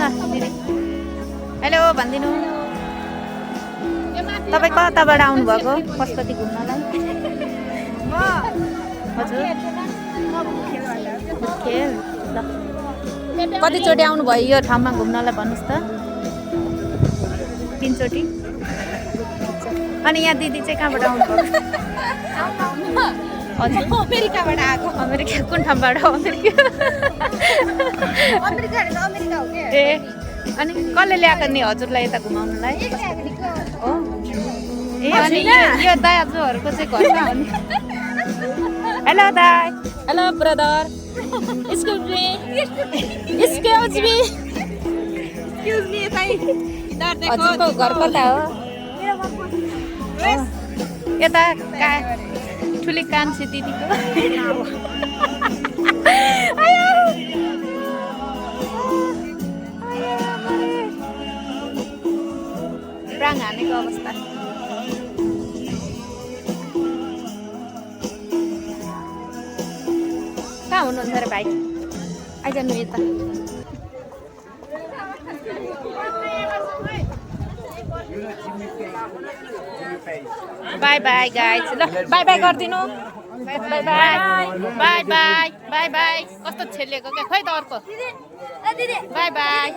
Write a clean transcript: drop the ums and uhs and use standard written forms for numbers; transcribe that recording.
दिदी हेलो भनिदिनु तपाईँ कताबाट आउनुभएको पशुपति घुम्नलाई हजुर खेल ल कतिचोटि आउनुभयो यो ठाउँमा घुम्नलाई भन्नुहोस् त 3 चोटि अनि यहाँ दिदी चाहिँ कहाँबाट आउनुभयो हजुर अमेरिकाबाट आएको अमेरिका कुन ठाउँबाट अमेरिका हो के ए अनि कसले ल्याएको नि हजुरलाई यता घुमाउनलाई हो ए अनि यो दाजुहरूको चाहिँ घरमा हो नि हेलो दाइ हेलो ब्रदर एक्सक्युज मी हजुरको घर कता हो यता ठुली कान्छी दिदीको प्राङ हानेको अवस्था कहाँ हुनुहुन्छ र भाइ आइजानु यता बाई बाई गाइज ल बाई बाई गरिदिनु by by by by by by कस्तो छेलिएको क्या खोइ त अर्को बाई बाई